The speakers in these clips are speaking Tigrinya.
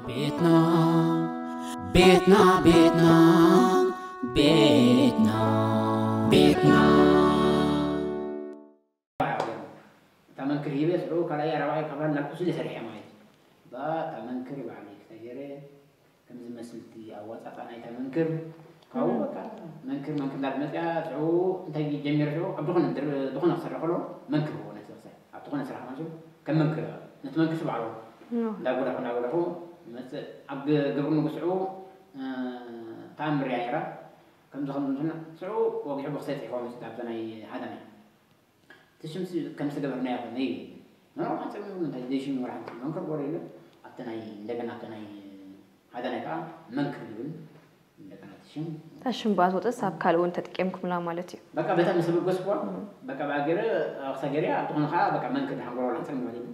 ቤትና ቤትና ቤትና ቤትና ቤትና ቤትና እታ መንክር ሂበ ስዑ ካልኣይ ራብዓይ ካብ ናልኩስ ኢለ ሰሪሐ ማለት እዩ። እታ መንክር ባዕለይ ክተገይረ ከምዚ መስልቲ ኣዋፃፃ ናይታ መንክር ካብኡ በቃ መንክር መንክር እንዳመፅያ ስዑ እንታይ ጀሚረ ስዑ ኣብ ዝኾነ ድር- ዝኾነ ክሰርሕ ከሎ መንክር ብኡ ነቲ ክሳይ ኣብ ዝኾነ ስራሕ ማለት እዩ ከም መንክር ነቲ መንክር ስባዕሎ እንዳጎዳኹ እንዳጎዳኹ መፅእ ኣብ ግ- ግብሪ ንጉስ ስዑ ተኣምር እያ ነይራ። ከምዚ ከምዚ እንትና ስዑ ወጊሑ ብክሳይ ፅሒፎም ኣብዛ ናይ ሃዳናይ እቲ ሽምሲ ከም ዝተገብርናዮ ኮነ እዩ። ምናልባት ሓንሳብ እውን እንታይ ዘይሽም ወላ ሓንቲ መንክር ወረ ኢሉ ኣብቲ ናይ እንደገና ኣብቲ ናይ ሃዳናይ ከዓ መንክር ይብል እንደገና እቲ ሽም እታ ሽም ብኣ ትወፅእስ ኣብ ካልእ እውን ተጠቂምኩምላ ማለት እዩ። በቃ በታ ምስ ኣበገስኩዋ በቃ ብኣ ገይረ ኣኽሳ ገይረ ኣብቲ ኮነ ከዓ በቃ መንክር ሓንጎሎ ወላ ሓንሳብ ማለት እዩ።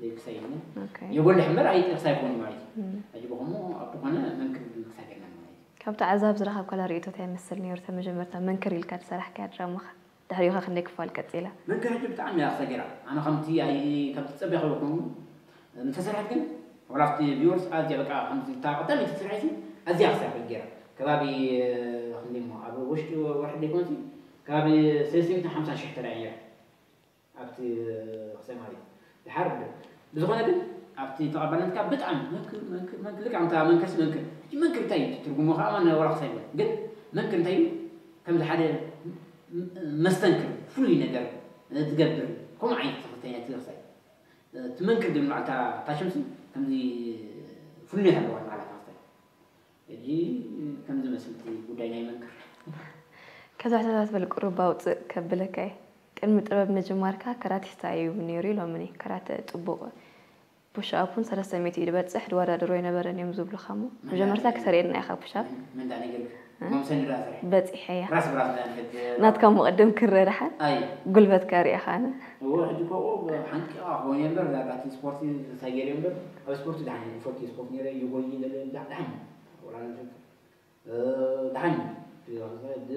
ዘይክሳይ ይብሉ ኦኬ። የጎልሕ እምበር ኣይ ክሳይ ኮኑ ማለት እዩ። ሕጂ ብኸምኡ ኣብቲ ኮነ መንክር ክሳይ ገይርና ማለት እዩ። ካብቲ ዓዛብ ዝረኸብካላ ርእይቶ እንታይ ይመስል ነይሩ? እታ መጀመርታ መንክር ኢልካ ዝሰራሕካያ ድራማኻ ድሕሪኡ ኸ ክንደይ ክፋል ቀጺላ? መንክር ሕጂ ብጣዕሚ እያ ክሳይ ገይራ። ኣነ ከምቲ ኣይ ከምቲ ዝጸበያ ከበኩም እንተሰርሐት ግን ወላ ኣብቲ ቪወርስ ኣዝያ በቃ ከምዚ እታ ቀዳመይቲ ትስርሐሲ ኣዝያ ክሳይ ገይራ። ከባቢ ክንደይ እሞ ኣብ ውሽጢ ወርሒ ደይኮንሲ ከባቢ ሰለስተ ሚእትን ሓምሳን ሽሕ ተራእያ ነይራ። ኣብቲ ክሳይ ማለት እዩ። ድሓር ብዝኾነ ግን ኣብቲ ተቐባልነትካ ብጣዕሚ መንክር መንክር መንክር ልክዕ ኣምታ መንከርሲ መንክር ሕጂ መንክር እንታይ እዩ ትርጉሙ ከዓ ማን ወላ ክሳይ ይበል ግን መንክር እንታይ እዩ ከምዚ ሓደ ም- ም- መስተንክር ፍሉይ ነገር ዝገብር ከምኡ ዓይነት ተኽልተኛ እቲ ክሳይ እቲ መንክር ዝብል በዓልታ እታ ሽምሲ ከምዚ ፍሉይነት ኣለዋ ንባዕላ እታ ክሳይ ሕጂ ከም ዝመስል እቲ ጉዳይ ናይ መንክር ከዛ ሕቶታት በል ቁሩብ ኣውፅእ ከብለካ እየ። ቅድሚ ጥበብ ምጅማርካ ከራቲስታ እዩ ነይሩ ኢሎምኒ። ከራተ ፅቡቕ ፑሽ ኣፕ እውን ሰለስተ ሚእቲ እዩ ዝበፅሕ ድወዳደሮ ኣይነበረን እዮም ዝብሉኻ እሞ መጀመርታ ክተርእየና ኢኻ ፑሽ ኣፕ። መን ዳ ነጊርካ? እ? ሞምሰኒ ዳ ስራሕ? በፂሐያ። ራስ ብራስ ዳ ንሕድ ናትካ እሞ ቅድም ክረ ደሓን ኣይ ጉልበትካ ሪኢኻ ኣነ። እዎ ሕጂ ከምኡ ሓንቂቓ ክኾን እየ እምበር ዳርጋ እቲ ስፖርቲ እንታይ ገይረ እምበር ኣብ ስፖርቲ ደሓን እየ። ዝፈቱ ስፖርት ነይረ ይጎይ ገለ ደሓን ወላ ደሓን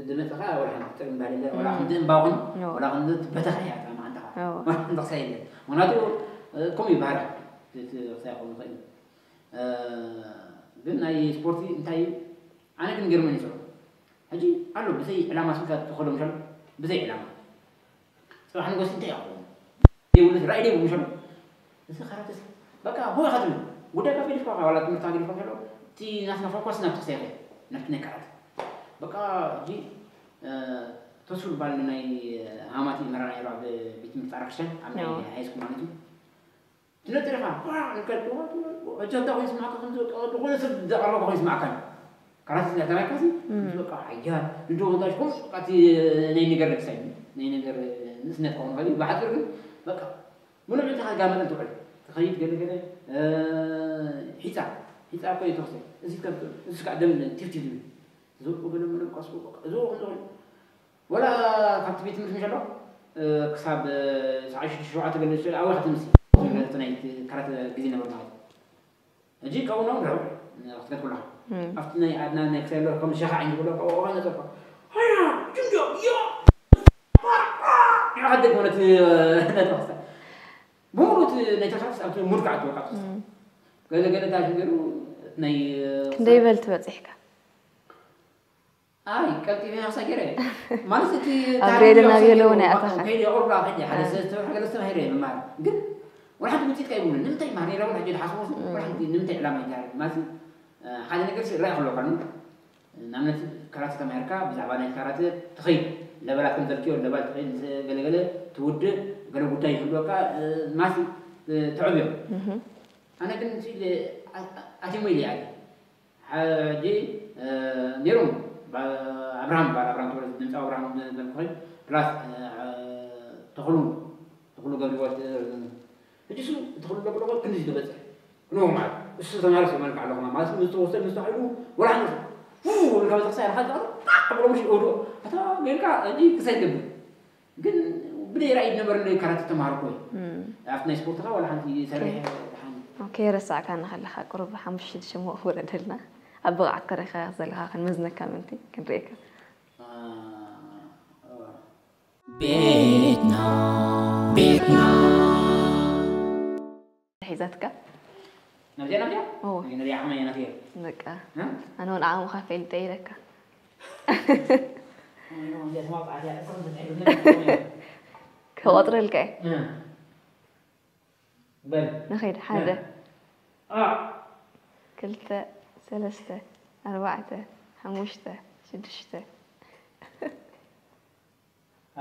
ድመፅኻ ወላ ሓንቲ ጥርምባ የለ ወላ ክንዲ እምባ ኹን ወላ ክንዲ ትበተኻ እያ እታ መዓንጣኻ ወላ ክንዲ ክሳይ የለ ምክንያቱ ከምኡ ይበሃል እቲ ክሳይ ክኸውን ይኽእል ግን ናይ ስፖርቲ እንታይ እዩ ኣነ ግን ገርመን ይፅዕሩ ሕጂ ኣሎ ብዘይ ዕላማ ስልካ ትኸሎም ሻሎ ብዘይ ዕላማ ፅባሕ ንጎስ እንታይ ይኸውን ዘይብሉ ራእይ ዘይብሉ ሸሎ እዚ ካራተስ በቃ ሆ ኢኻ ትብል ጉዳይ ካብ ገዲፍካ ዋላ ትምህርቲ ገዲፍካ ሸሎ እቲ ናትና ፎኮስ ናብቲ ክሳይ ይኸይድ ናብቲ ናይ ካራተ በቃ እዚ ተስፉ ዝበሃል ናይ ሃማቲ መራ ናይ ኣብ ቤት ትምህርቲ ፃራ ክርስቲያን ኣብ ናይ ሃይ ስኩል ማለት እዩ ትነጥር ኢኻ እጃታ ኮይኑ ስማዕካ ከም ዝኾነ ሰብ ዘቐረበ ኮይኑ ስማዕካ ካራስ እዚኣ ተባሂልካ ሲ በቃ ሓያል ንዶ ወንዳሽ ኮም በቃ እቲ ናይ ነገር ርእሳይ ናይ ነገር ንእስነት ክኸውን ከብል ብሓፂር ግን በቃ ምሉእ ምእንቲ ካብ ጋመጠን ትውዕል ትኸይድ ገለ ገለ ሒፃ ሒፃ እኮ እዩ ተኽሰ እዚ ከም እዚ ከዓ ደም ቲፍቲ ዝብል ዝብቁ ገለ ምንም ቀስቁ በቃ እዚ ወኹም ዝኽእል ወላ ካብቲ ቤት ትምህርቲ ምሸሎ ክሳብ ሰዓት ሽዱሽተ ሸውዓተ ገለ ዝስእል ኣወ ክትምሲ ዝብለ እቲ ናይ ካራተ ግዜ ነበር ማለት እዩ ሕጂ ካብኡ ናብኡ ንዕኡ ክትከድ ኩላኻ ኣብቲ ናይ ኣድና ናይ ክሳይ ኣሎ ከም ሸኻ ዓይን ዝብሎ ካብኡ ኦኻ ነጸርካ ሃያ ጅንጆ ዮ ንዓኻ ደግ ማለት ነጥፋ ክሳይ ብምሉእ እቲ ናይ ተኻትስ ኣብቲ ሙድ ከዓ ትወቃ ገለ ገለ ዳሽ ገይሩ ናይ ክንደይ በል ትበፂሕካ ኣይ ቀልጢፈ ያሳ ገይረ ማለት እቲ ኣድሬድን ኣብ የለውን ኣይኣተኻ ከይደ ቁርባ ከይደ ሓደ ዝተባህለ ዝተባህለ ይምማር ግን ወላ ሓንቲ ውፅኢት ከይብሉ ንምንታይ ማር ነይረ ወላ ሕጂ ዝሓስቦ ወላ ሓንቲ ንምንታይ ዕላማ ይዳረግ ማለት ሓደ ነገር ሲ ራኢ ክህልወካ ንኣብነት ካራተ ተማሂርካ ብዛዕባ ናይ ካራተ ትኸይድ ለበላት ከም ዘልክዮ ለባል ትኸይድ ምስ ገለገለ ትውድእ ገለ ጉዳይ ይህልወካ ማለት ተዕብዮም ኣነ ግን ኣቲሞ ኢለ ኣለ ሕጂ ነይሮም ኣብርሃም በዓል ኣብርሃም ተወለደ ድምፂ ኣብርሃም ዝበልኩ ኮይኑ ፕላስ ተኽሉ ተኽሉ ገብሪወት ሕጂ ሱ ተኽሉ ለብለቆ ክንዲ ዝበፅሕ ክንዎ ማለት እሱ ተማሪ ሰብ መልክዕ ኣለኹ ማለት ምስ ተወሰድ ምስ ተዋሒዱ ወላ ሓንቲ ውልካ በተክሳ ያልካ ብሎ ምሽ ወዶ ኣታ ጌርካ ሕጂ ክሳይ ገብር ግን ብደይ ራእይ ዝነበረ ካራት ተማሃርኩ ኣብቲ ናይ ስፖርትካ ዋላ ሓንቲ ሰርሕ ከይረሳዕካና ከለካ ቁሩብ ሓሙሽተ ሽዱሽተ ምኡ ክውረደልና ኣብ ብቕዓት ከረካ ዘለካ ክንመዝነካ ምንቲ ክንርእየካ ቤትና ቤትና ሒዛትካ ናብዚኣ ናብዚኣ ኦ ንሪኣ ከመይ ናት እየ በቃ ኣነ እውን ዓቕምኻ ፈልጠ ኢለካ ክቆጥረልካ እየ በል ንኸይድ ሓደ ኣ ክልተ ሰለስተ ኣርባዕተ ሓሙሽተ ሽዱሽተ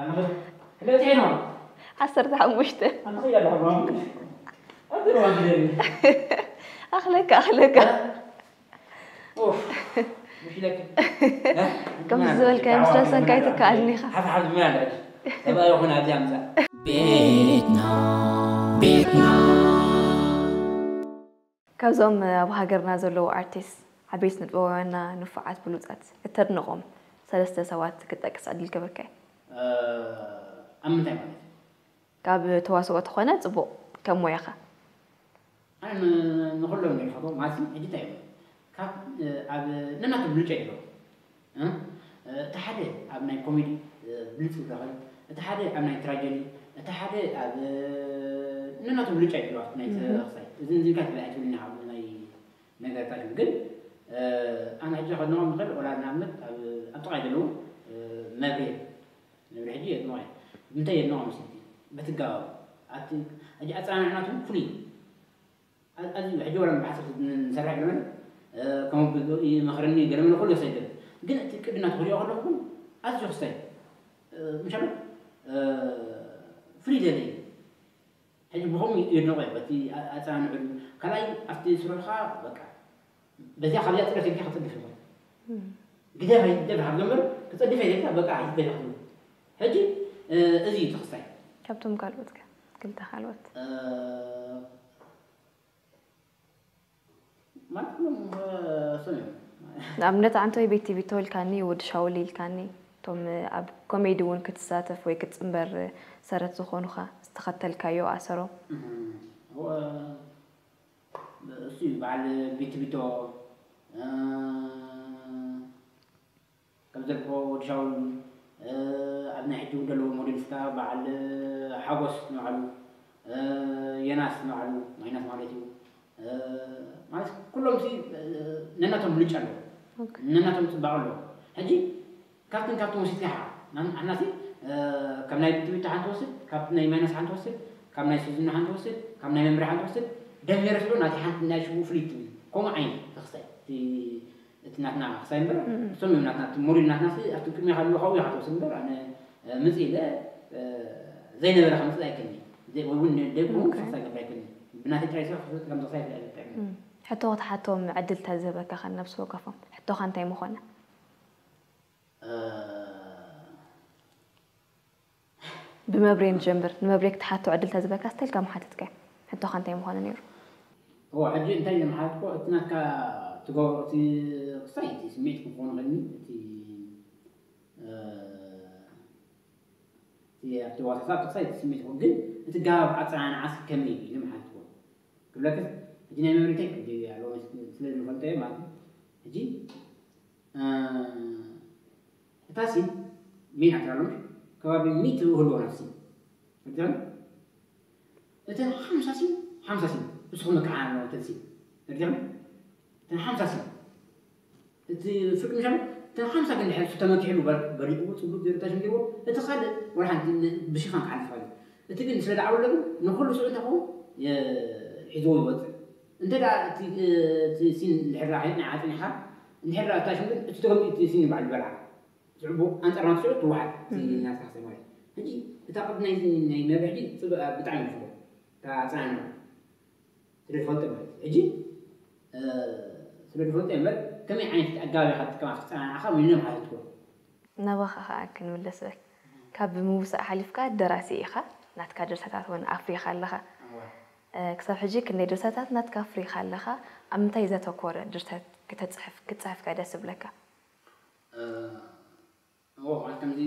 ኣንኸ ለዚዕና ዓሰርተ ሓሙሽተ ኣንኸ ያለኹ ኣድሮ ኣድሮ ኣኽለካ ኣኽለካ ኡፍ ምሽለክ ከምዚ ዝበልካዮ ምስ ረሰንካ ኣይትከኣልን ኢኻ ሓፍ ሓፍ ዝመላለስ ሰብኣይ ይኹን ኣብዚ ኣምፃእ ቤትና ቤትና ካብዞም ኣብ ሃገርና ዘለዉ ኣርቲስት ዓበይቲ ነጥበባውያንና ንፉዓት ብሉፃት እተድንቖም ሰለስተ ሰባት ክጠቅስ ዕድል ክበካ እዩ ኣብ ምንታይ ማለት እዩ ካብ ተዋስኦ ተኾነ ፅቡቕ ከም ሞያኻ ኣነ ን- ንኹሎም ንሪኸቦ ማለት ሕጂ እንታይ እዩ ካብ ኣብ ነናቶም ብልጫ ይድሎ እቲ ሓደ ኣብ ናይ ኮሜዲ ብልፅ ዝረኸብ እቲ ሓደ ኣብ ናይ ትራጀዲ እቲ ሓደ ኣብ ነናቶም ብልጫ ይድሎ ናይ ተኽሳይ እዚ ንዚልካ ትብል ኣይትብልና ካብ ናይ ነገርታት እዩ ግን ኣነ ሕጂ ከድንቖም ዝኽእል ወላ ንኣብነት ኣብ ኣብ ጥቓይ ዘለዉ መብሬ መብሬ ሕጂ የድንቖ እየ ብምንታይ የድንቖ መስልቲ በትጋባቡ ኣቲ ሕጂ ኣፀናንዕናቱ ፍሉይ እዩ ኣዝዩ ሕጂ ወላ ብሓሳብ ንሰርሕ ገለመለ ከም ይመኽረኒ ገለመለ ኩሉ ይኽሰይ ገለ ግን እቲ ቅድና ትኽሪኦ ከለኹ ግን ኣዝዩ ክስታይ ምሻሎ ፍሉይ ደለ እዩ ሕጂ ብኸምኡ የድንቆ እዩ በቲ ኣፀናንዕሉ ካልኣይ ኣብቲ ስርሕኻ በቃ በዚያ ካብዚኣ ፅረ ከልካ ክፅድፍ ይኽእል ግደ ከይደብ ሃብ ዘንበር ክፀድፍ የደልካ በቃ ይበላ ክትብል ሕጂ እዚ እዩ ትኽስታይ ካብቶም ካልኦት ከ ክልተ ካልኦት ማለት ኩሎም ሰው እዮም ንኣብነት ኣንተ ወይ ቤት ቲቪ ተወልካኒ ወዲ ሻውል ኢልካኒ እቶም ኣብ ኮሜዲ እውን ክትሳተፍ ወይ ክትፅንበር ሰረት ዝኾኑኻ ዝተኸተልካዮ ኣሰሮም እሱ እዩ በዓል ቢትቢቶ ከም ዘልኮ ወዲ ሻውል ኣብ ናይ ሕጂ ዘለዉ ሞዴልስታ በዓል ሓጎስ ንባዕሉ የናስ ንባዕሉ ማይናስ ማለት እዩ ማለት ኩሎም ሲ ነናቶም ብልጫ ኣለዎ ነናቶም ፅባቕ ኣለዎ ሕጂ ካብትን ካብትን ወሲድካ ኢኻ ኣናሲ ካብ ናይ ትምህርቲ ሓንቲ ወስድ ካብ ናይ ማይናስ ሓንቲ ወስድ ካብ ናይ ስዝና ሓንቲ ወስድ ካብ ናይ መምሪ ሓንቲ ወስድ ደሚረ ስሉ ናቲ ሓንቲ ናይ ሽቡ ፍሊት ትብል ከምኡ ዓይነት ተኽሳይ እቲ ናትና ክሳይ እምበር እሶም እዮም ናትና እቲ ሞዴል ናትና ኣብቲ ቅድሚያ ካብ ኣለዉ ካብኡ ኢኻ ትወስድ እምበር ኣነ ምፅ ኢለ ዘይነበረ ከምፅእ ኣይክእልኒ ወይ እውን ደቂ እውን ክሳይ ገብር ኣይክእልኒ ብናተይ ጥራይ ሰብ ከም ተኽሳይ ፍልጥ ኣይብልኒ ሕቶ ክትሓቶም ዕድል ተዝህበካ ከ ነብሲ ወከፎም ሕቶኻ እንታይ ምኾነ ብመብሬ ንጀምር ንመብሬ ክትሓቶ ዕድል ተዝበካ ስተልካ ምሓተትካ ሕቶኻ እንታይ ምኾነ ነይሩ እዎ ሕጂ እንታይ ኢለ ምሓትኮ እቲ ናትካ ትገብሮ እቲ ክሳይ እቲ ስምዒት ክኾኑ ከኒ እቲ እቲ ኣብቲ ዋሳሳብ ክሳይ እቲ ስምዒት ይኾን ግን እቲ ጋብ ኣፀናንዓስ ከመይ እዩ ኢለ ምሓትኮ ክብለክስ ሕጂ ናይ መብሬ እንታይ ከም ጀያ ሎሚ ስለ ዝፈልጠ ማለት ሕጂ እታ ሲን ሜን ኣትራሎምሽ ከባቢ ሚእቲ ህልዎ ናት ሲን ርድኦም እተን ሓምሳ ሲን ሓምሳ ሲን ንስኹም ከዓ ኣለዎ እተን ሲን ርድኦም እተን ሓምሳ ሲን እቲ ፍርቂ ምሻሉ እተን ሓምሳ ግን ድሕር እሱ ተመኪሕሉ በሪቑ ፅቡቅ ገይሩ ታሽም ገይርዎ እቲ ካልእ ወላ ሓንቲ ብሽፋን ክሓልፍ እዩ እቲ ግን ስለ ዳዕበሎ ግን ንኩሉ ስዑ እንተኸውን ሒዝዎ ይወፅእ እንተ ደኣ እቲ ሲን ድሕር ራኺ ንዓፅኒኻ እንድሕር ደኣ ታሽም ግን እቲ ተገምጢ እቲ ሲን ይባዕል ይበልዓ ዝዕቡ ኣንጻር ናቱ ስዑ ትወሓድ ናትካ ክሳይ ማለት ሕጂ እታ ቅድ ናይ ናይ መብርሕ ሕጂ ጽቡቅ ብጣዕሚ ይፍሮ እታ ጽናና ስለ ዝፈልጦ ማለት ሕጂ ስለ ዝፈልጦ እምበር ከመይ ዓይነት ኣገባብ ኢኻ ትጥቀማ ክትጸናናዕኻ ምንም ሓትትኮ ናባኻ ከዓ ክንምለስ በል ካብ ምውሳእ ሓሊፍካ ደራሲ ኢኻ ናትካ ድርሰታት እውን ኣፍሪኻ ኣለኻ ክሳብ ሕጂ ክንደይ ድርሰታት ናትካ ኣፍሪኻ ኣለኻ ኣብ ምንታይ ዘተኮረ ድርሰት ክተፅሕፍ ክትፅሕፍ ከ ደስ ዝብለካ እዎ ማለት ከምዚ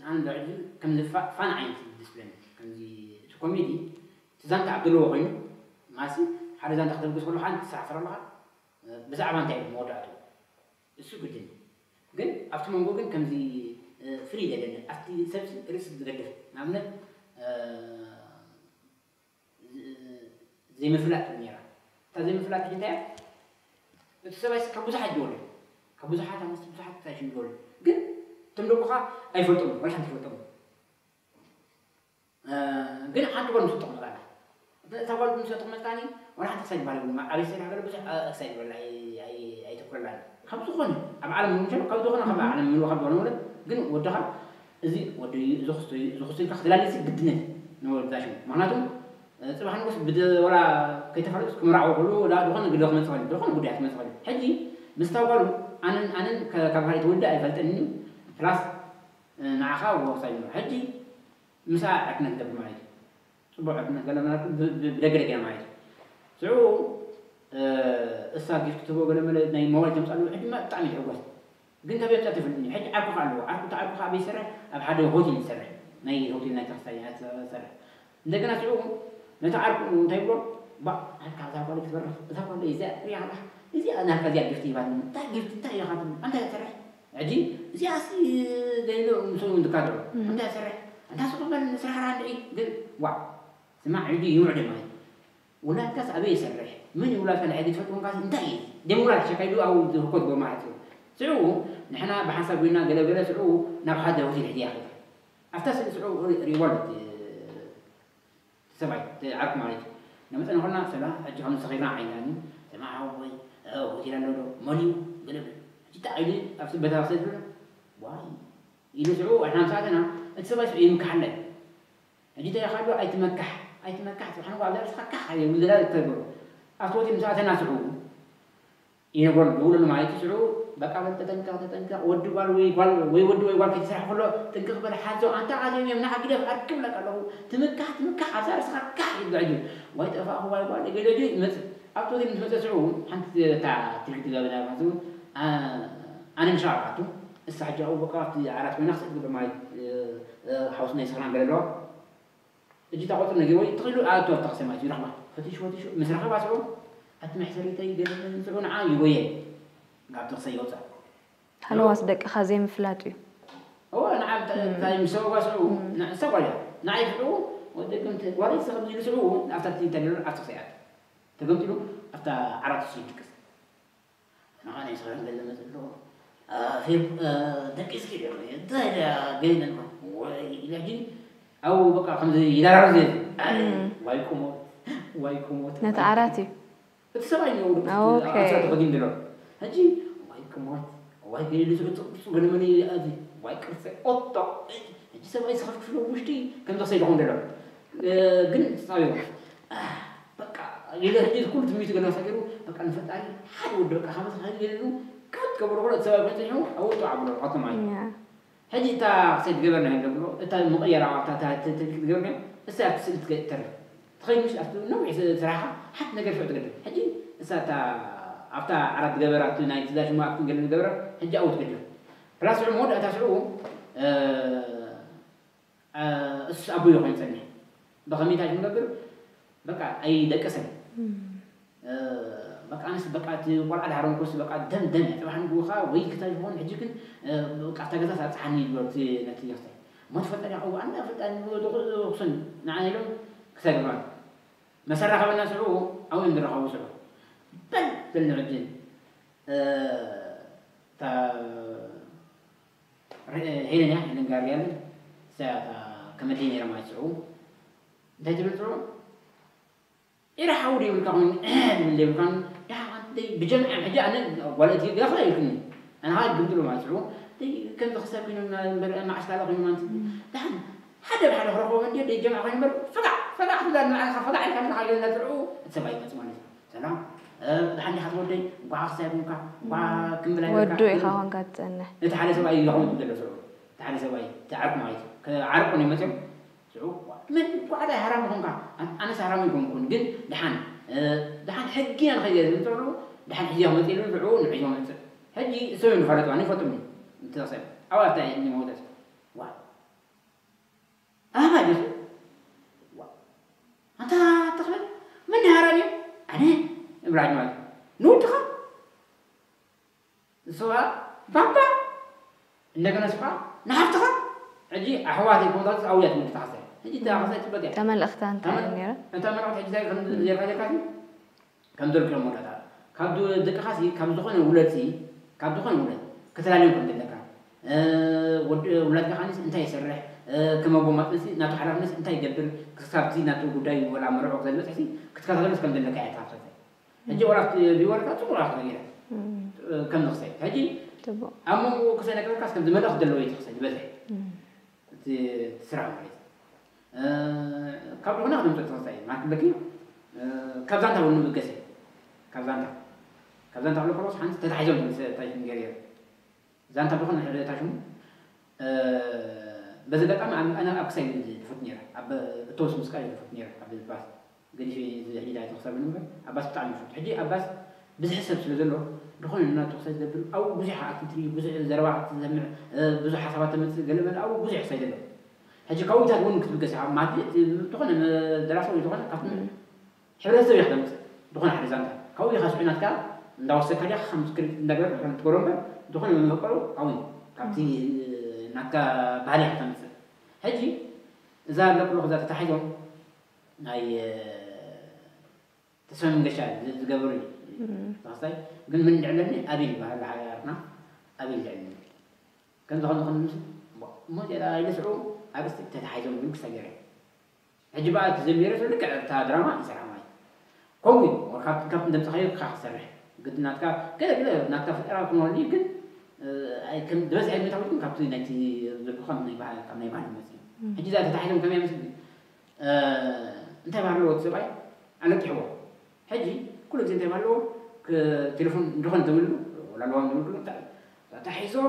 ኣነ ዶ ሕጂ ከምዚ ፋን ዓይነት ዲስፕሊን ከምዚ እቲ ኮሜዲ እቲ ዛንታ ኣብ ዘለዎ ኮይኑ ማሲ ሓደ ዛንታ ክተብግስ ከሎ ሓንቲ ትሰዓፈር ኣለኻ ብዛዕባ እንታይ እዩ መወዳእቱ እሱ ግድን ግን ኣብቲ መንጎ ግን ከምዚ ፍሪ ዘለኒ ኣብቲ ሰብሲ ርእሲ ዝገድፍ ንኣብነት ዘይምፍላጥ ነራ እታ ዘይምፍላጥ ሕጂ እንታይ እያ? እቲ ሰብኣይስ ካብ ብዙሓት ይደወል እዩ። ካብ ብዙሓት ኣምስቲ ብዙሓት ክሳብ ሽዱሽተ ይደወል እዩ። ግን እቶም ደቁኻ ኣይፈልጦም፣ ወላ ሓንቲ ይፈልጦም። እ፣ ግን ሓንቲ ጓል ምስ ተቐመጣ ኣላ። እታ ጓል ምስ ተቐመጣኒ፣ ወላ ሓንቲ ክሳይ ዝበሃል የብሉን። ኣበይ ሰሪሕ ገለ ብዙሕ፣ እ፣ ክሳይ ዝበሃል ኣይ-፣ ኣይ-፣ ኣይተኩረላን። ካብ ዝኾነ፣ ኣብ ዓለም ምንሸሎ፣ ካብ ዝኾነ፣ ካብ ዓለም ምልኡ፣ ካብ ዝኾነ ወለድ፣ ግን ወድኻ፣ እዚ ወዲ፣ እዚ ክስቶ እዩ፣ እዚ ክስቶ ኢልካ ክትላልሲ ግድነት ንወለድ ዛሽሙ። ምኽንያቱ፣ እ፣ ጽባሕ ንጉስ ብደ-፣ ወላ ከይተፋለጡ ክምርዓው ከለዉ፣ ወላ ዝኾነ ግደ ክመጽእ ይኽእል እዩ፣ ዝኾነ ጉዳያት ክመጽእ ይኽእል እዩ። ሕጂ፣ ምስታ ጓሉ፣ ኣነን፣ ኣነን ከ-፣ ካብ ካልእ ተወልደ ኣይፈልጠንን እዩ፣ ፕላስ፣ እ፣ ንዓኻ ወሳኝ እዩ። ሕጂ፣ ምሳኣ ዕርክነት ትገብር ማለት እዩ። ጽቡቕ ዕርክነት ገለ ማለት ብ-፣ ብ-፣ ብደገ ደገ ማለት እዩ። ሽዑ፣ እ፣ እሳ ጊፍት ትህቦ ገለ መለ ናይ ሞባይል ተምጻሉ፣ ሕጂ ድማ ብጣዕሚ ይሕጎስ። ግን ካብ የምጻእ ትፈልጥኒ። ሕጂ ዓርኩ ከኣ ኣለዎ። ዓርኩ፣ እቲ ዓርኩ ከኣ ኣበይ ይሰርሕ? ኣብ ሓደ ሆቴል ይሰርሕ። ናይ ሆቴል ናይ ተኽስታይ እያ ትሰርሕ። እንደገና ሽዑ ነቲ ዓርኩ እንታይ ይብሎ? "ባ፣ ኣታ እዛ ጓል ክትበርኽ፣ እዛ ጓል እዚኣ ትሪኣ ኣለኻ? እዚኣ ናትካ እዚኣ ጊፍት ሂባትኒ። እንታይ ጊፍት፣ እንታይ ኢኻ ትብል? ኣንታይ ትሰርሕ?" ሕጂ እዚኣሲ ዘይሎ ምስ እውን ትካትዑ። እም። እንታይ ትሰርሕ? ኣንታ ስቕ በል፣ ስራሕና እንድዒ። ግን ዋዕ፣ ስማዕ፣ ሕጂ ይውዕድ ማለት እዩ። ውላድካስ ኣበይ ይሰርሕ? መን እዩ ውላድካ? ንሕጊ ትፈልጥ ኮንካስ እንታይ እዩ? ደም ውላድ ሸካይዱ ኣብ ዝህኮት ጎማ ሓፂሩ። ሽዑ ንሕና ብሓንሳብ ኮይና ገለ ገለ ሽዑ ናብ ሓደ ሆቴል ሕድያ ኸይዳ። ኣብታ ስእሊ ሽዑ ሪ-፣ ሪእዋ ኣሎ እቲ ሰብኣይ፣ እቲ ዓርኩ ማለት እዩ። ነመፀና ኮና ሰላ፣ ሕጂ ከም ዝኸይድና ዓይናኒ፣ ሰማ ሓወይ፣ እ፣ ሆቴል ኣሎ ዶ? መን እዩ? ገለ ገለ። ሕጂ እንታይ ኢሉ ኣብቲ በታ ክሰድ ብሎ? ዋይ፣ ኢሉ ሽዑ ኣሕና ምሳተና፣ እቲ ሰብኣይ ሽዑ ይምክሓለን። ሕጂ እንታይ ኢኻ ዶ? ኣይትመካሕ፣ ኣይትመካሕ፣ ስብሓን ዋላ፣ ርእስኻ ካሕ፣ ይብል ዝላ ተገሩ። ኣብቲ ሆቴል ምሳተና ሽዑ፣ ይነግሮ፣ ይብለሉ ማለት እዩ። ሽዑ በቃ በል ተጠንቀቕ፣ ተጠንቀቕ፣ ወዲ ጓል ወይ ጓል፣ ወይ ወዲ ወይ ጓል ከይትስራሕ ከሎ ጥንቅቕ በል፣ ሓዞ፣ ኣንታ ኣዝዮም እዮም ንዓ ግደፍ፣ ኣርክብለካ ኣለኹ፣ ትምካሕ፣ ትምካሕ፣ ኣብዛ ርእስኻ ካሕ ይብል ሕጂ። ዋይ ጠፋእኹ፣ ዋይ ጓል፣ ገለ ድዩ ይመጽእ። ኣብቲ ሆቴል ምስ መጸ ሽዑ ሓንቲ እታ ትልኪ ትገብር ማለት እዩ። ኣ-፣ ኣነ ምሻ ኣቱ፣ እሳ ሕጂ ኣብኡ በቃ ኣብቲ ዓራት ኮይና ክስዕድ ግብር ማለት፣ እ፣ እ፣ ሓውስ ናይ ስኽራን ገለ ኣለዋ። እጂ ተቆጽር ነገር ወይ ትኽሉ ኣቶ ተኽሰማት ይረኽባ። ፈትሽ፣ ፈትሽ፣ ምስ ረኸባ ስዑ፣ ኣቲ መሕሰሪተይ ገለ ዝጽዑ ንዓ ይጎየ። ጋብ ተኽሰ ይወጻ። ሃለዋስ ደቅኻ ዘይምፍላጥ እዩ። እወ፣ ንዓ እንታይ ምስ ሰበባ ስዑ፣ እም። ንዓ ሰጓያ። ንዓ ይስዑ፣ ወደ ግምት፣ ጓለይ ሰኸም ዝሉ ስዑ፣ ኣብታ ትንተን ይሉ ኣብቲ ሰያት። ተገምጥሉ፣ ኣብታ ዓራት ይድቅስ። ንኻ ናይ ሰላም ገለ መጽእ ኣለዎ። አ፣ ፌብ-፣ አ፣ ደቂስኪ ዶ? እንታይ ደኣ ገይነ ኣለኹ? ወይ ኢለ ሕጂ ኣብኡ በቃ ከምዚ ይደራረብ ዘይ-፣ ኣይ፣ እም። ዋይ ቁሞት፣ ዋይ ቁሞት፣ ነቲ ዋይ ዓራት እዩ። እቲ ሰብኣይ እዩ፣ ኦኬ። ኣስራ ተኸዲኑ ዘሎ። ሕጂ ዋይ ቁሞት፣ ዋይ ገይሉ ዝዕጥቕ፣ እሱ ገለ መለ ይኣዚ፣ ዋይ ቅርጸ፣ ኦቶ። ሕጂ ሰብኣይ ዝኸፍክፍሎ ውሽጢ ከምዚ ክሰይድ ይኸውን ዘሎ። እ፣ ግን ሳቢሩ፣ አ፣ በቃ፣ ኢለ ሕጂ ኩሉ ትምኒቱ ገለ ሰጊሩ፣ በቃ፣ ንፈጣሪ ሓደ ወዲ፣ በቃ፣ ካብ ዝኸይድ ገይሩ፣ ካብ ትገብሮ ኩሉ እቲ ሰብኣይ ኮይኑ ጸኒሑ፣ ኣብኡ ጥዋዕ ብሎ፣ ቀጥታ ማለት እዩ። ያ። ሕጂ እታ ክሰይድ ገበርና ኢለ ብሎ፣ እታ መቐየራ፣ እታ፣ እታ፣ እታ፣ እታ ትገብር፣ እሳ ኣብቲ ስእሊ ትገ-፣ ትተርፍ። ትኸይድ ምሽ ኣብቲ ነዊሕ ስ-፣ ስራሕኻ፣ ሓንቲ ነገር ሽዑ ትገድፍ። ሕጂ እሳ እታ፣ ኣብታ ዓራት ትገበራ፣ ኣብቲ ናይ ትዛሽማ ኣብቲ ገለ ትገብራ፣ ሕጂ ኣብኡ ትገድፍ። ፕላስ ሽዑ መወዳእታ ሽዑ፣ እ፣ እ፣ እሱ ኣቦይ ኮይኑ ጸኒሑ። ብኸመይ እንታይ ንገብር? በቃ ኣይደቅስን። እም። እ፣ በቃ ኣነስ በቃ እቲ ቆልዓ ድሓር እንኮስ በቃ ደም ደም እያ። ጽባሕ ንግሆ ወይ ክሳብ ይኸውን ሕጂ ግን፣ እ፣ በቃ ኣብታ ገዛ ሳብጽሓኒ ይግበር እቲ ነቲ ይኽተ። ሞት ፈጠር ያኸው ኣንዳ ፈጣን ዝኽሱን ንዓና ኢሎም ክሳብ ይግበር። መሰራኸበና ስዑ ኣብኡ እዮም ዝራኸቡ ስዑ። በል በል ንዕድል። እ፣ እታ ረ-፣ ሄለን እያ፣ ሄለን ጋብርኤል። እሳ እታ ከመደይ ነይራ ማለት ሽዑ። እንታይ ትብል ሽዑ? ኢራ ሓው ደይብልካ ኮይኑ፣ ድብል ደይብልካ ኮይኑ፣ ደሓን ሓንቲ ደይ-፣ ብጀምዓ ሕጂ ኣነ ጓል እቲ ገዛ ይልክኒ። ኣነ ኸኣ ግምጥሉ ማለት ሽዑ። ደይ-፣ ከምዚ ክሳብ ኮይኑ እምበር መዓስ ካልእ ኮይኑ ማለት እዩ። ደሓን ሓደ ብሓደ ክረኽቦ እንድዮ፣ ደይ ጀምዓ ኮይኑ እምበር፣ ፈጋዕ፣ ፈጋዕ ትብላ፣ ንባዕልኻ ፈጋዕ ኢልካ ኣለኻ፣ ኢለና ሽዑ፣ እቲ ሰብኣይ ይመጽእ ማለት እዩ። ሰላም፣ እ፣ ደሓን ዲኻ ትወደይ? እንኳዕ ክሳይ ኮንካ፣ እንኳዕ ክንብል ኣይበልካ። ወዱ ኢኻ ኮንካ ትጸንሕ። እቲ ሓደ ሰብኣይ እዩ ዝኸውን ዘሎ ሽዑ። እቲ ሓደ ሰብኣይ፣ እቲ ዓርኩ ማለት እዩ። ከዓርቁ ነው መጺኦም። ሽዑ፣ ምን ጓዕዳ ሃራም ኾንካ? ኣን-፣ ኣነስ ሃራም ኣይኮንኩን፣ ግን ደሓን፣ እ፣ ደሓን ሕጊ እያ ንኸይድ እየ ዝብል ተሎ፣ ደሓን ሕጂ ክመጽእ ኢሉ ሽዑ ንዕዮ መጽእ። ሕጂ እሶም እዮም ዝፈለጡ፣ ኣነ ይፈጡኒ። እንተ ሰብ፣ ኣብ ኣታ እየ እኒ መውደስ። ዋ። ኣባ ዲኹ? ዋ። ኣንታ ተኽለ፣ መን ሃራም እዩ? ኣነ፣ እብራሂም ማለት። ንወድኻ? ንሱ ኸኣ፣ ባባ! እንደገና ንሱ ኸኣ፣ ንሓፍትኻ? ሕጂ ኣሕዋት ይኮኑ፣ ኣውያት ምድሪ ተሓሰ። ሕጂ እታ ሓሰ ትበል እያ። እታ መልእኽታ እንታይ እታ መል-፣ ነይራ? እታ መልእኽቲ ሕጂ እንታይ ከም እም። ጌርካ ጌርካ እዩ? ከም ዘልክዮ መወዳእታ ካብ ድ- ደቅኻ ሲ ካብ ዝኾነ ውለድ ሲ ካብ ዝኾነ ውለድ ከተላለዮም ከም ዘለካ፣ እ፣ ወዲ ውላድካ ኸዓኒ እንታይ ይሰርሕ፣ እ፣ ከም ኣቦ ማጥን ሲ ናቱ ሓላፍነት እንታይ ይገብር፣ ክሳብቲ ናቱ ጉዳይ ወላ መርዖ ክዘልበጽሕ ሲ ክትከታተሎስ ከም ዘለካ እያ ትሓፍሰተ። ሕጂ ወላ ቢወርካ ጽቡቕ ኢኻ ተነጊራ። ከም ንኽሰይ ሕጂ ጽቡቕ ኣብ መንጎ ክሰይ ነገርካስ ከም ዝመልእኽቲ ዘለዎ እዩ ትኽሰይ ዝበዝሕ እቲ ስራሕ ማለት እዩ። ካብ ዝኾነ ከተምፅእ ትኽእልሳ እዩ ማለት በኪ ካብ ዛንታ እውን ንብገስ እዩ። ካብ ዛንታ ካብ ዛንታ ክሎ ከሎስ ሓንቲ ተታሒዞም ተታሒዞም ገይረ ዛንታ ዝኾነ ሕደ ታሽሙ በዚ ኣጋጣሚ ኣነ ኣብ ክሳይ ዝፍት ነይረ ኣብ እተወስ ምስቃል ዝፍት ነይረ ኣብ ባስ ገዲፈ እዚ ሕጂ ዳይ ተኽሰብ እምበር ኣባስ ብጣዕሚ ይፈቱ ሕጂ ኣባስ ብዝሒ ሰብ ስለ ዘሎ ዝኾነ ንናቱ ክሳይ ዝገብር ኣብኡ ብዙሕ ኣክቲቪቲ ብዙሕ ዘረባ ክትሰምዕ ብዙሕ ሓሳባት ተምፅእ ገለ መለ ኣብኡ ብዙሕ ክሳይ ዘሎ ሕጂ ካውታት እውን ክትብገስ ኢኻ ማለት ዝኾነ ደራሲ ወይ ዝኾነ ካብቲ ሕብረተሰብ ኢኻ ተምፅእ ዝኾነ ሓደ ዛንታ ካብኡ ኢኻ ስዑ ናትካ እንዳወሰካ ዲኻ ከም ስክሪፕት እንዳገበርካ ከም ትገብሮ እምበር ዝኾነ መመቀሩ ኣብኡ እዩ ካብቲ ናትካ ባህሊ ኢኻ ተምፅእ ሕጂ እዛ ኣለኩሉ ክዛ ተታሒዞም ናይ ተስፋ መንገሻ ዝገበሩ እዩ ተኸስታይ ግን ምን ልዕለኒ ኣቤል ይበሃል ዓርና ኣቤል ልዕለኒ ከምዚ ከምዚ ከምዚ ምስ እሞ ዚያዳ ኢለ ስዑ ኣርእስቲ ተታሒዞም ግን ክሰገረ ሕጂ በኣ ተዘሚረ ልክዕ እታ ድራማ ይሰርሓ ማለት ከምኡ እዩ ወርካብቲ ካብቲ እንደምፅኻዮ ክኻ ክሰርሕ ግዲ ናትካ ገለ ገለ ናትካ ፈጠራ ክመሉ ግን ከም ዝበዝሐ ዕድሜታት ግን ካብቲ ናይቲ ዝብልኩ ካብ ናይ ባህል ካብ ናይ ባህል መፅእ ሕጂ እዛ ተታሒዞም ከመይ መስል እንታይ ባህል ኣለዎ እቲ ሰብኣይ ኣለቂሕዎ ሕጂ ኩሉ ግዜ እንታይ ኣለዎ ቴሌፎን እንደኾነ ዝብሉ ወላልዋም ዝብሉ እንታይ ተታሒዞም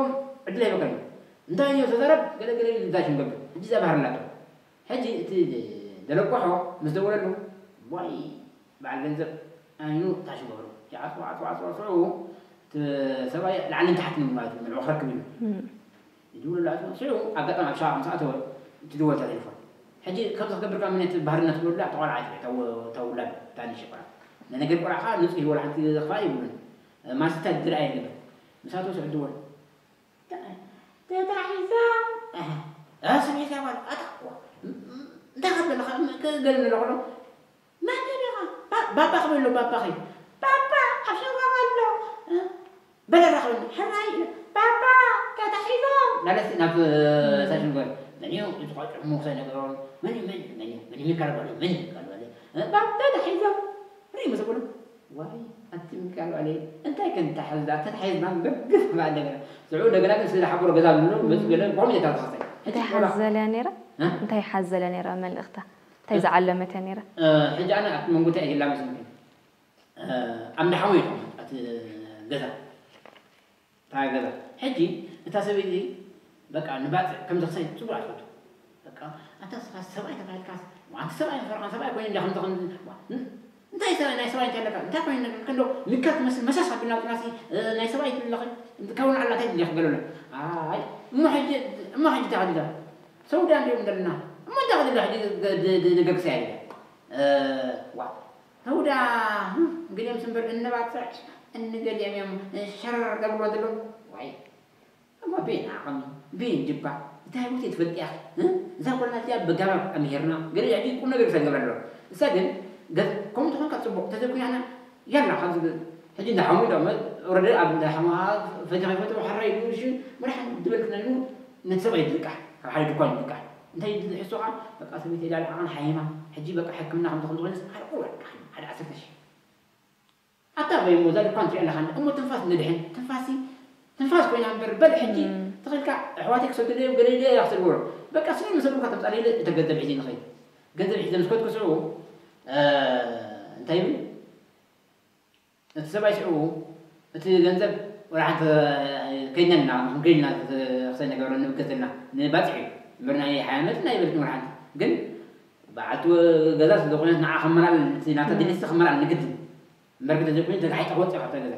ዕድል ኣይበካን እዩ እንታይ እዮ ተዛረብ ገለገለ ኢሉ እንታይ ሽም ገብር ሕጂ እዛ ባህር ኣላቶ ሕጂ እቲ ደለቆሖ ምስ ደወለሉ ዋይ በዓል ገንዘብ ኣይኑ ታሽም ገብሩ ይዓፅዋ ዓፅዋ ዓፅዋ ስዑ እቲ ሰብኣይ ላዕልን ታሕትን ማለት እዩ መልዑ ክረክብ ኢሉ ይድውሉ ኣለዋ ስዑ ኣጋጣሚ ኣብ ሸዋ ምስ ኣተወ ትድወል ተሌፎን ሕጂ ከምዚ ክገብር ካብ ምክንያት ባህርና ትብሉ ተቆልዓ ትብል ተውላድ ታንሽ ቆልዓ ንነገር ቆልዓ ከዓ ንፁህ ይበሉ ሓንቲ ዘኽፋ ይብሉን ማስታ ዝርኣ የለን ምሳቶ ስዑ ድወል ተታሒዛ ስሚዒት ያባል ኣታ እንታይ ካብ ዘለካ ገለ ንለክሎ መን ዲኻ ባባ ክበሎ ባባ ኸይ ባባ ኣብ ሸባብ ኣሎ በለራ ክበሎ ሕራይ ባባ ተታሒዞም ናለስ ናብ ሳሽንጎል መን እዩ ዝቆጭ ሙክሰ ነገሮም መን እዩ መን እዩ መን እዩ መን እዩ ሚካል በሎ መን እዩ ሚካል በሎ ባባ ተታሒዞም ርኢ ምስ በሎ ዋይ ኣቲ ሚካል በሎ እንታይ ከንታሕዝ ተታሒዝና በግፍ ባለ ስዑ እንደገና ግን ስለ ሓቦሮ ገዛ ብሎ መጽ ገለ ቆም የታተኸሰ እንታይ ሓዘለ ነይራ እንታይ ሓዘለ ነይራ መልእኽታ እንታይ ዝዓለመት ነይራ ሕጂ ኣነ ኣብቲ መንጎ እንታይ ይላመስ ኣብ እንዳሓሙ ይኹም ኣቲ ገዛ እታ ገዛ ሕጂ እታ ሰበይቲ በቃ ንባፅዕ ከም ዘኽሳይ ፅቡቅ ኣትፈቱ በቃ ኣታ ስኻ ሰብኣይ ተባሂልካስ ኣንቲ ሰብኣይ ፈርቓን ሰብኣይ ኮይኑ እንዲያ ከምዚ ከምዚ እንታይ ሰብኣይ ናይ ሰብኣይ እንታይ ኣለካ እንታይ ኮይኑ ነገር ከንዶ ምካ ትመስል መሳስ ኣቢልና ውፅናሲ ናይ ሰብኣይ ትብለኸ እንድካውን ኣላ እንታይ ድልያ ክገለሎ ኣይ እሞ ሕጂ እሞ ሕጂ ተኸዲዳ ሰውዳ እንዲዮም ዘለና እሞ እንታይ ክድላ ሕጂ ንገግሳ እያ ዋ ተውዳ ግልዮም ስምበር እንባፅዕ እንገሊኦም እዮም ሸረር ደብሎ ዘሎ ዋይ እሞ ቤን ዓቐሚ ቤን ጅባ እንታይ ቦታ ትፈልጥ ያኺ እዛ ጓልና እዚኣ ብጋባ ኣምሄርና ገለ ሕጂ ቁም ነገር ይሰገብር ኣሎ እሳ ግን ከምኡ ትኾንካ ፅቡቅ ተዘኩናና ያላ ካብ ዝብል ሕጂ እንዳሓሙ ዶ ወረደ ኣብ እንዳሓሙ ፈቲ ከይፈቱ ሓራይ ይብሉ ሽ መድሓን ዝበልክና ኢሉ ነቲ ሰብኣይ ይድልቃሕ ካብ ሓደ ድኳን ይድልቃሕ እንታይ ይድል ሕሶ ከዓ በቃ ሰበይቲ ኢላ ልዓቐን ሓይማ ሕጂ በቃ ሕክምና ከምዚ ከምዚ ኮይነስ ሓደ ቁርባን ሓደ ዓሰርተ ሽሕ ኣታ በይ እሞ እዛ ድኳን ትሪኣ ኣለኻ እሞ ትንፋስ ንድሕን ትንፋሲ ትንፋስ ኮይና እምበር በል ሕጂ ትኽልካ ኣሕዋተይ ክሰዱለዮም ገለ ኢለ እያ ክሰድዎ በቃ ስኒ መሰሉካ ተምፃለይ ኢለ እተ ገንዘብ ሒዘ ንኸይድ ገንዘብ ሒዘ ምስ ከድኩ ስዑ እንታይ ይብል እቲ ሰብኣይ ስዑ እቲ ገንዘብ ወላ ሓንቲ ከይነና ክንከይልና ክሰይ ነገረ ንብገዘልና ንባፅሒ እምበር ናይ ሓያመት ናይ በልት ወላ ሓንቲ ግን በዓልቲ ገዛ ስለ ዝኾነት ንዓ ከመላል ናታ ድልስቲ ከመላል ንግድን እምበር ግደ ዘይኮይኑ ተጋሒጠ ክወፅእ ካብታ ገዛ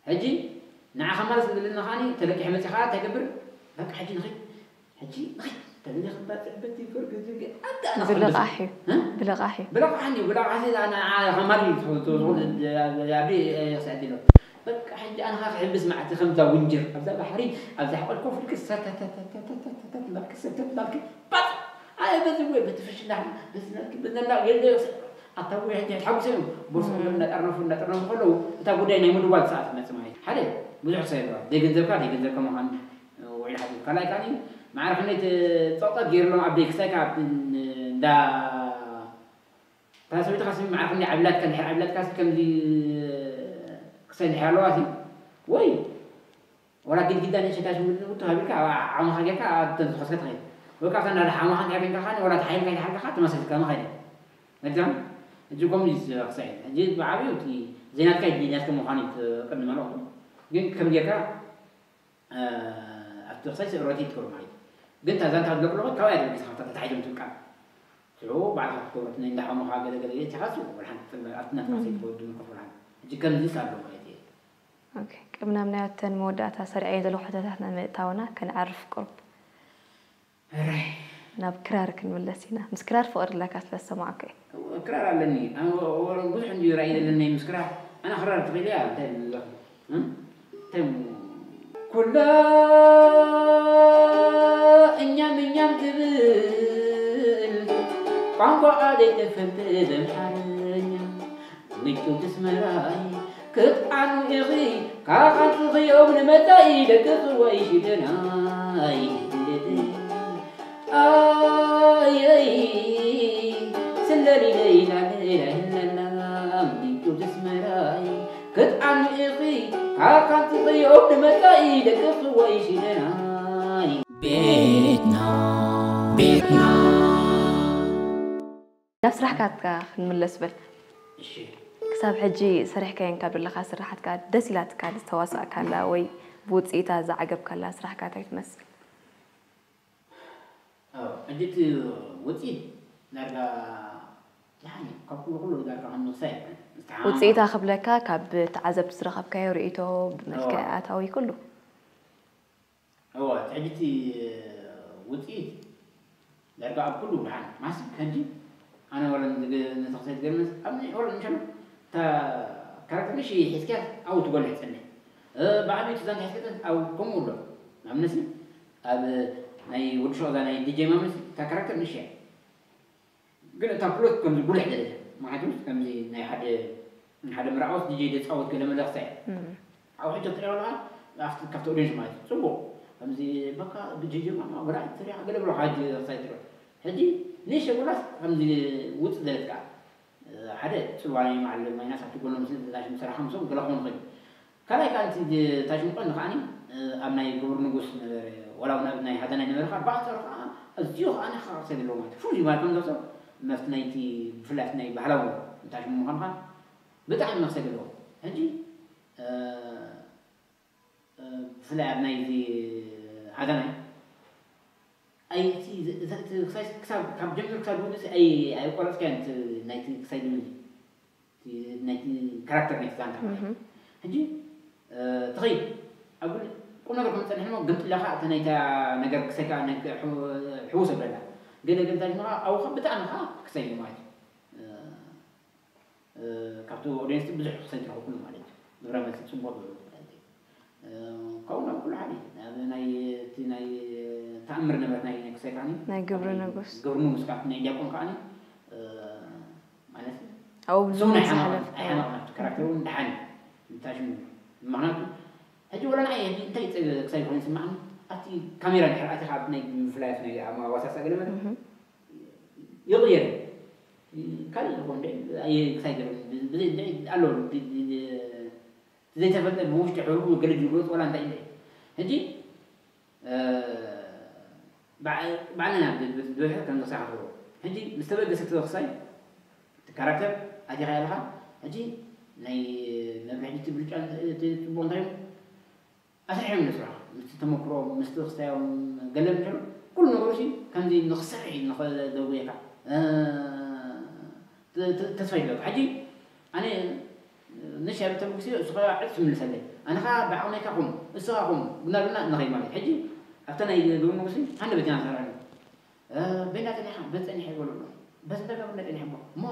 ሕጂ ንዓ ከመላል ስለ ዘለና ከዓኒ ተለቂሐ መፂኻ እንታይ ገብር በቃ ሕጂ ንኸይድ ሕጂ ንኸይድ ተለለ ክባፅዕ በቲ ፍርቂ ዝግ ኣዳ ንኸይድ ብልቓሕ እዩ ብልቓሕ እዩ ብለቃ ሓኒ ብለቃ ሓኒ ኣና ከማሪ ዝኾነ ያቢ ሰዕዲሎ በቃ ሕጂ ኣነ ኸዓ ክሕብስ ማዕቲ ከምዛ ውንጅር ኣብዛ ባሕሪ ኣብዛ ሕቆል ኮፍ ኢልክ ሰተተተተተተተተት ናብክ ሰተት ናብክ ባጥ ኣየ በዚ ወይ በቲ ፍሽላ በዚ ናብክ በዚ ናብክ ኣታ ወይ ሕጂ ሓጉሰ እዮም ቦርሶም እንዳጠርነፉ እንዳጠርነፉ ከለዉ እታ ጉዳይ ናይ ምድዋል ሰዓት ትመጽእ ማለት እዩ። ሓደ ብዙሕ ክሳይ ኣለዋ። ዘይገንዘብካ ዘይገንዘብካ ምዃን ውዒል ሓፊዙ። ካልኣይ ከኣ ማዕረ ክንደይ ጸቕጠት ገይርሎም ኣብ ደይ ክሳይካ እንዳ እታ ሰበይትኻ ስሚ ማዕረ ክንደይ ዓብላትካ እንድሕር ዓብላትካ ሲ ከምዚ ክሳይ እንድሕር ኣለዋ ሲ ወይ ወላ ግድግዳ ንእሽተይ ሽጉርቲ ንውቱ ሃቢልካ ኣብ ዓቕምኻ ጌርካ ኣብተን ዝኸስከት ኸይድ ወይ ካብታ እንዳ ሓማኻ እንታይ ኮይንካ ኸዓ ወላ ተሓይልካ ይተሓልካ ኸዓ ተመሳሲልካ መኸይድ መጃም እጂ ኮም ክሳይ እጂ ብዓብዩ እቲ ዘይናትካ ይድልያትካ ምዃኑ እዩ ቅድሚ መልእኽቱ ግን ከም ጌርካ ኣብቲ ክሳይ ስዕሮት ይትከሩ ማለት እዩ ግን እታ ዛንታ ክብለኩ ለኹ ካባይ ተበጊስኻ ተታሒዞም ትብቃ ሽዑ ባዕልኻ ክትገብሮ ናይ እንዳ ሓሙኻ ገለ ገለ ኢኻ ሱ ወላ ሓንቲ ኣብቲ ናትካ ክሳይ ትወዱ ምኮፍ ወላ ሕጂ ከምዚስ ኣሎ ማለት እዩ ኦኬ፣ ቅድሚ ናብ ናይ ኣተን መወዳእታ ሰሪዐዮ ዘለኹ ሕቶታት ንምእታውና ከነዕርፍ ቁሩብ። እራይ ናብ ክራር ክንምለስ ኢና። ምስ ክራር ፍቕሪ ኣለካ ስለ ዝሰማዕኩ እየ። ክራር ኣለኒ። ኣነ ወ- ወ- ብዙሕ እንድዩ ራእይ ዘለኒ ምስ ክራር። ኣነ ክራር ትኽእል እያ እንታይ ዘለኹ? እም? እንታይ ሞ- ኩላ እኛም እኛም ትብል ቋንቋኣ ዘይትፈልጥ በምሓርኛ ምጭውቲ ኣስመራይ ክትዓኑ ኢኺ ካኻን ትኽዮም ንመጻኢ ደቂ ጽዋይ ሽደናይ ኣየይ ስለሊ ለይላ ለይላ ይለላ ምጭውቲ ኣስመራይ ክትዓኑ ኢኺ ካኻን ትኽዮም ንመጻኢ ደቂ ጽዋይ ሽደናይ ቤትና ቤትና ናብ ስራሕካትካ ክንምለስ በል። እሺ ክሳብ ሕጂ ሰሪሕካየን ካብ ዘለኻ ስራሓትካ ደስ ኢላትካ ዝተዋሳእካላ ወይ ብውፅኢታ ዝዓገብካላ ስራሕካ እንታይ ትመስል? ኣዎ፣ ሕጂ እቲ ውፅኢት ዳርጋ ደሓን እዩ። ካብ ኩሉ ኩሉ ዳርጋ ከም ንኽሳይ ኣይኮነን። ዝተሓማማዕ ውፅኢታ ክብለካ ካብ ተዓዘብቲ ዝረኸብካዮ ርእይቶ ብመልክዕ ኣታዊ ኩሉ እወ፣ እቲ ሕጂ እቲ ውፅኢት ዳርጋ ኣብ ኩሉ ደሓን ማስ ከንዲ ኣነ ወረ ንተኽሳይ ትገርመስ ኣብ ናይ ወረ ምሸሉ እታ ካራክተር ንሽ ሒዝኪያ ኣብኡ ትጎልሕ ፀንሕ ብዓብዩ ትዛን ሒዝከ ኣብ ከምኡ ኣሎ ናብ ነሲ ኣብ ናይ ወዲ ሸቕዛ ናይ ዲጀ ማመስ እታ ካራክተር ንሽ እያ ግን እታ ፕሎት ከምዚ ጉልሕ ደረጃ ማለት ከምዚ ናይ ሓደ ሓደ ምርዓወት ዲጀ ደፃወት ገለ መለኽታ እያ ኣብ ሕጂ ትሪኦ ኣለኻ ኣብቲ ካብቲ ኦዲየንስ ማለት እዩ ፅቡቕ ከምዚ በቃ ብጂጂ ማማ ወላ ትሪኣ ገለ ብሎ ሓጂ ሳይ ትሪኦ ሕጂ ንእሽተ ጎላስ ከምዚ ውፅ ዘለት ከዓ ሓደ ፅልዋ ናይ መዓል ማይናስ ኣብቲ ጎኖ ምስ ዳሽ ምሰራሕካ ምሶም ገለ ክኾኑ ኽእል ካልኣይ ከዓ እቲ ታሽሙቐ ንኸዓኒ ኣብ ናይ ግብር ንጉስ ነበረ ወላ እውን ኣብ ናይ ሃዳናይ ነበረ ከዓ ብኣንፃሩ ከዓ ኣዝዩ ከዓ ንክኻቅሰ ዘለዎ ማለት ፍሉይ ማለት ከም ዘሰብ መፍቲ ናይቲ ብፍላይ ናይ ባህላዊ ታሽሙ ምዃንካ ብጣዕሚ መክሰብ ኣለዎ ሕጂ ብፍላይ ኣብ ናይዚ ሃገርና ኣይ እቲ ክሳብ ካብ ጀምር ክሳብ ዝውድእ ኣይ ኣይቆረፅካዮን ናይቲ ክሳይ ድብል ናይቲ ካራክተር ናይቲ ዛንታ ሕጂ ትኸይድ ኣብ ቁም ነገር ከም ፀንሕሞ ግን ጥለኻ እቲ ናይታ ነገር ክሳይ ከዓ ሕውስ ኣብለና ገለ ገለ ታሽሙ ከዓ ኣብኡ ብጣዕሚ ከዓ ክሳይ ማለት እዩ ካብቲ ኦዲየንስ ብዙሕ ክሰይድ ረኸብኩሉ ማለት እዩ ግብረ መልሲ ፅቡቅ ዝበሉ ማለት እዩ ካብኡ ናብ ኩሉ ሓደ ናብ ናይ እቲ ናይ ተኣምር ነበረት ናይ ክሳይ ከዓኒ ናይ ግብሪ ንጉስ ግብሪ ንጉስ ከዓኒ ናይ ዲያቆን ከዓኒ ማለት ኣብኡ ብዙ ናይ ሓማቕ ናይ ሓማቕ ናቱ ካራክተር እውን ደሓን እንታይ ሽሙ ምክንያቱ ሕጂ ወላ ንዓይ ሕጂ እንታይ ክሳይ ኮይኑ ስማዕኒ ኣብቲ ካሜራ ድሕር ኣቲኻ ኣብ ናይ ምፍላያት ናይ ኣዋሳሳ ገለ ማለት ይቕየር ካልእ ዝኾን ክሳይ ገለ ኣሎ ዘይተፈልጠ ብውሽጢ ሕብሩ ገለ ዝግለፅ ዋላ እንታይ እንደ ሕጂ ባዕልና ድሕር ከም ዘሳሕትዎ ሕጂ ምስ ተበገሰ ተበክሳይ እቲ ካራክተር ኣቲኻ ኣለኻ ሕጂ ናይ መብርሒ እቲ ብልጫ እቲ ፅቡቅ እንታይ እዩ ኣስርሕዮም ንስራኻ ምስቲ ተመክሮ ምስቲ ክስታዮም ገለ ምሕሩ ኩሉ ነገሩ ሲ ከምዚ ንክሰርሕ እዩ ንክደውየካ ተስፋ ይብለካ ሕጂ ኣነ ንሻ ብተመግሲ እሱ ከዓ ዕፅ ትምልሰለይ ኣነ ከዓ ብዓቕመይካ ኹም እስኻ ኹም ግናልና ንኸይ ማለት ሕጂ ኣብታ ናይ ግብር ንጉሲ ሃንደ በቲና ንሰራ በይና ጸኒሓ በጸኒሐ ይበሉ ኣሎ በዚ ነገር በይና ጸኒሐ እሞ እሞ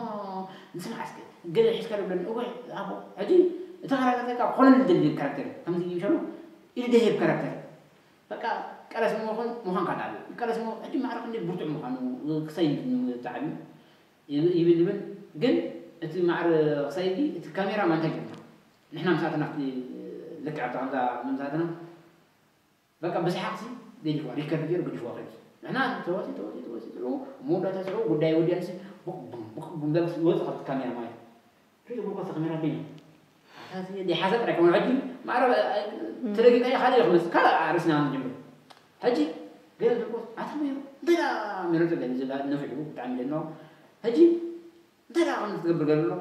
ንስማዕ እስከ ገለ ሒዝካ ዶ ብለኒ እወ ኣቦ ሕጂ እቲ ካራክተር ካብ ኮነ ዝደሊ ካራክተር ከምዚ ይምሸሉ ኢሉ ደሄብ ካራክተር በቃ ቀለስ ምኾን ምዃን ካዳ ኣሎ ቀለስ ምኾን ሕጂ ማዕረ ክንደይ ብርቱዕ ምዃኑ ክሳይ ተዓቢ ይብል ይብል ግን እቲ ማዕረ ክሳይዲ እቲ ካሜራ ማንታይ ጀምር ንሕና ምሳትና ልክዕ ኣብታ ከምዛ ምምሳትና በቃ ብስሓቅሲ ገዲፍዋ ሪከርድ ገይሩ ገዲፍዋ ከይዱ። ንሕና ተወፂ ተወፂ ተወፂ ፅዑ መወዳእታ ፅዑ ጉዳይ ወዲያ ንሲ ቡቅ ቡም ቡቅ ቡም በል ወፂ ካብቲ ካሜራ ማለት ሪኡ ብቆ ተኸሚራ ቢና ኣታዚ ዲሓዘ ጥራይ ከመን ሕጂ ማዕረ ተደጊካ ካልእ ክመፅእ ካልእ ኣርእስና ንጅምር። ሕጂ ገለ ዝብሎ ኣታ ሜሮ እንታይ ደኣ ሜሮ ትብለኒ ዝብላ ነፊዑ ብጣዕሚ ደንዋ። ሕጂ እንታይ ደኣ ከምዚ ትገብር ገለ ኣሎ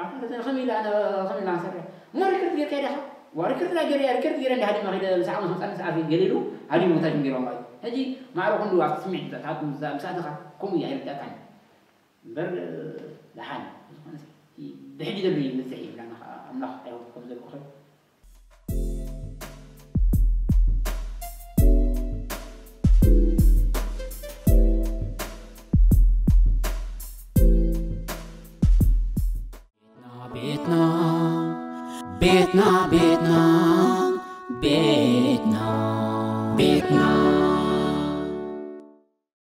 ኣታ እዚ ከም ኢለ ኣነ ከም ኢለ ኣንሰርሕ እሞ ሪከርድ ጌርካ ዲኻ ዋ ሪከርድ ዳ ገይረ ሪከርድ ገይረ እንዲ ሃዲማ ከይደ ምስ ዓመት መፃኒ ሰዓት ገለ ኢሉ ሃዲሙ ታሽም ገይርዋ ማለት እዩ። ሕጂ ማዕረ ክንዱ ኣብቲ ስምዒት ምሳእትኻ ከምኡ እያ ኣይርዳእካን እምበር ደሓን ዝኾነ ብሕጂ ዘሎ ይብዝሕ ይብላና ከዓ ኣምላኽ ኣይወድኩም ዘልኩኸ ቤትና ቤትና ቤትና ቤትና ቤትና